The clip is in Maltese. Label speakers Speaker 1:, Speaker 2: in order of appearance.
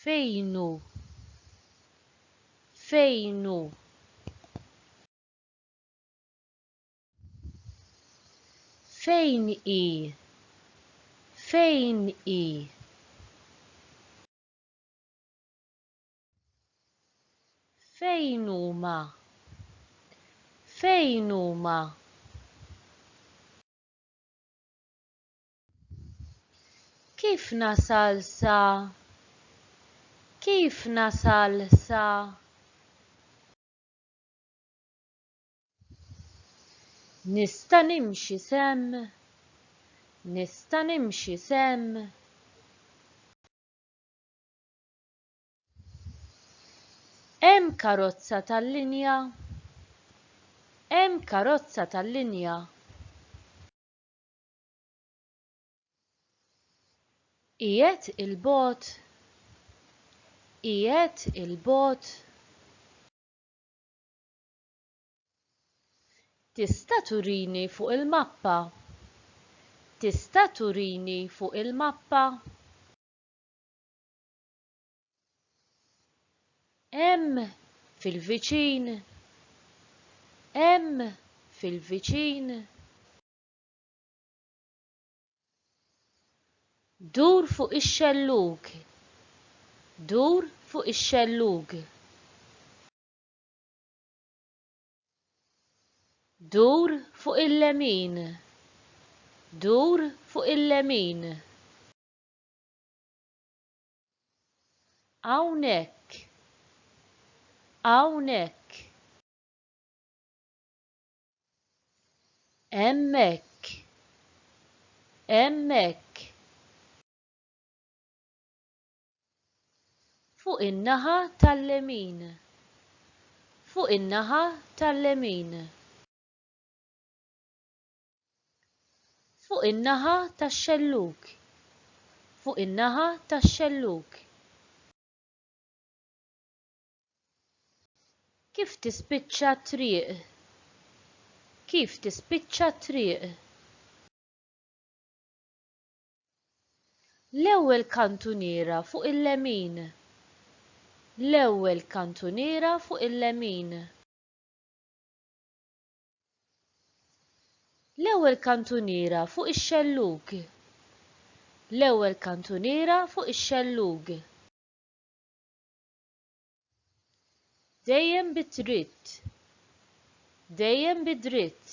Speaker 1: Fejn hu? Fejn hu? Fejn hi? Fejn hi? Fejn huma? Fejn huma? Kif nasal sa? Kif nasal sa? Nista' nimxi s'hemm? Nista' nimxi s'hemm? Hemm karozza tal-linja? Hemm karozza tal-linja? Qiegħed 'il bogħod? Qiegħed 'il bogħod? Tista' turini fuq il-mappa? Tista' turini fuq il-mappa? Hemm fil-viċin? Hemm fil-viċin? Dur fuq ix-xellug. Dur fuq ix-xellug. Dur fuq il-lemin. Dur fuq il-lemin. Hawnhekk. Hawnhekk. Hemmhekk. Hemmhekk. Fuq in-naħa tal-lemin. Fuq in-naħa tal-lemin. Fuq in-naħa tax-xellug. Fuq in-naħa tax-xellug. Kif tispiċċa t-triq? Kif tispiċċa t-triq? L-ewwel kantuniera fuq il-lemin. L-ewwel kantuniera fuq il-lemin. L-ewwel kantuniera fuq ix-xellug. L-ewwel kantuniera fuq ix-xellug. Dejjem bi dritt. Dejjem bi dritt.